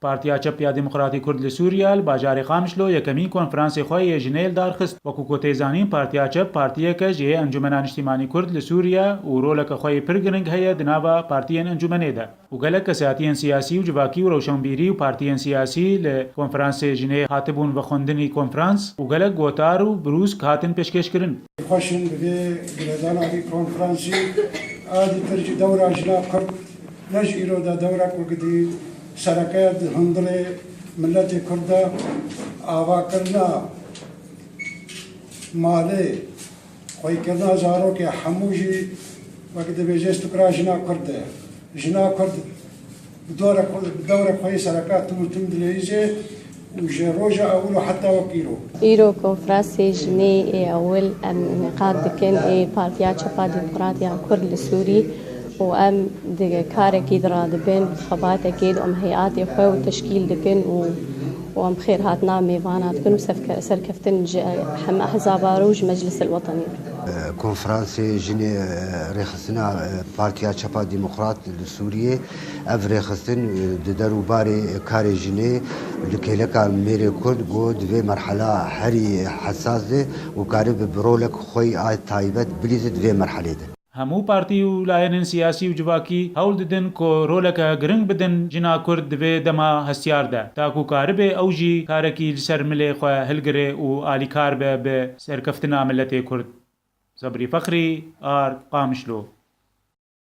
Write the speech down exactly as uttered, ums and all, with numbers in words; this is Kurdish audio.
Partiya Çep ya Demokratî Kurd li Sûriye li bajarê Qamişlo yekemîn konferansê xwe yê jinê li dar xist. Wekû ku tê zanîn, Partiya Çep partiyeke ji yê Encûmena Niştîmanî Kurd li Sûriye û roleke xwe yê pir giring heye di nava partiyên encûmenê de. Û gelek kesatiyên siyasî û civakî û rewşenbîrî û partiyên siyasî li konferansê jinê hatibûn vexwendinî konferans û gelek gotar û brûsk hatin pêşkêşkirin. Xweş in bi vê girêdana vî konferansî a dîtir jî dewra jina Kurd ne ji îro de dewra ku gidî sereke di hundirê miletê Kurd de avakirina malê, xweyîkirina zarokê hemû jî wek dibêje stikra jina Kurd e. Jina Kurd bi dore xwe, bi dewre xwe yê sereke tim û tim dileyîze û ji roja ewil û heta wek îro. Îro konferansê jinê ê ewil em înîqad dikin ê Partiya Çepa Demokrat ya Kurd li Sûrî û em di karekî di radibin, xebatekê di em heyatê xwe û teşkîl dikin û, û em xêrhatina mêvana dikin û sefke-, serkeftin ji heme ehzaba re û ji Meclis el Wetenî re. Konferansê jinê, e, rêxistina, e, Partiya Çepa Demokrat li Sûriyê, ev rêxistin, e, di der û barê karê jinê li kêleka mêrê Kurd ku di vê merhela herî hesas de û karibe bi rolek xwe yê a taybet bilîze di vê merhelê de. Hemû partî û layenên siyasî û civakî hewl didin ku roleke giring bidin jina Kurd di vê dema hestiyar de, ta ku karibe ew jî karekî li ser milê xwe hilgire û alîkar be bi serkeftina miletê Kurd. Sebrî Fexrî, Ard, Qamişlo.